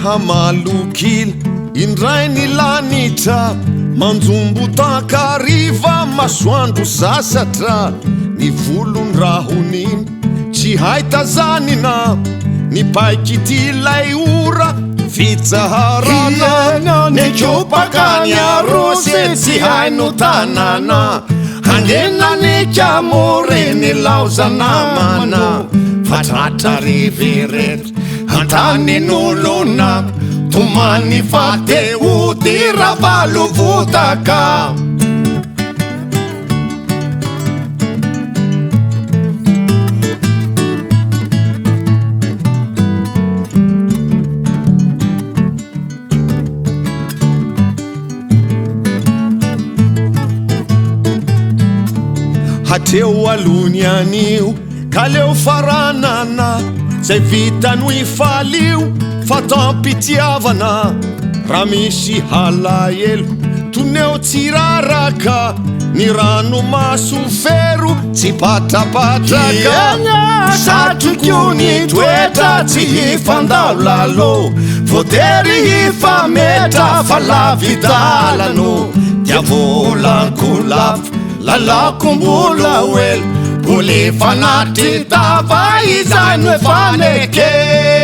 Mihamalok'ila indray ny lanitra, manjombo takariva masoandro sasatra, ny volon-drahon'iny tsy hay tazanina, ny paik'ity ilay ora fitsaharana, nikopaka ny arosy tsy hay notanana, hangina ny kamory nilaozana mana, fa tratra rivirery Antanin'olona tomany fa te hody Ravalo votaka. Hatreo aloha ny anio ka leo faranana zay vita no ifalio fa tampitiavana raha misy halahelo toneo tsy raraka ny ranomaso fero tsy patrapatraka satriko ny toetra tsy hifandao lalo voatery hifametra fa lavidalano dia volan-kolafo lalako mbola ho ela mbola efa natritava izay no efa nekena.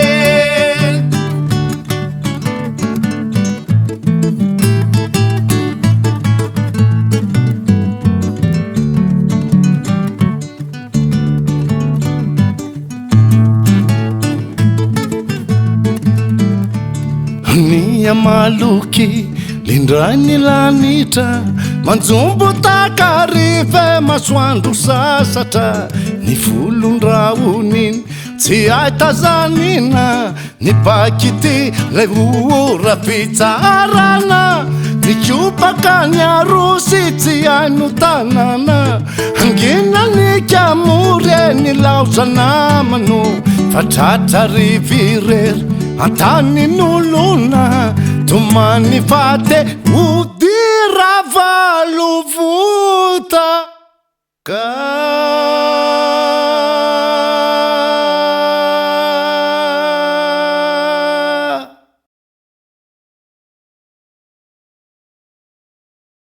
Ny amaloky lindray ny lanitra manjombo takariva masoandro sasatra ny volon-drahon'iny tsy hay tazanina Ny pakity lay ora fitsarana Nikopaka ny arosy tsy hay notanana Hangina ny kamory e nilaotra namano Fa tratra rivy irery antanin'olona Tomany fate hody ravalo vota Ka.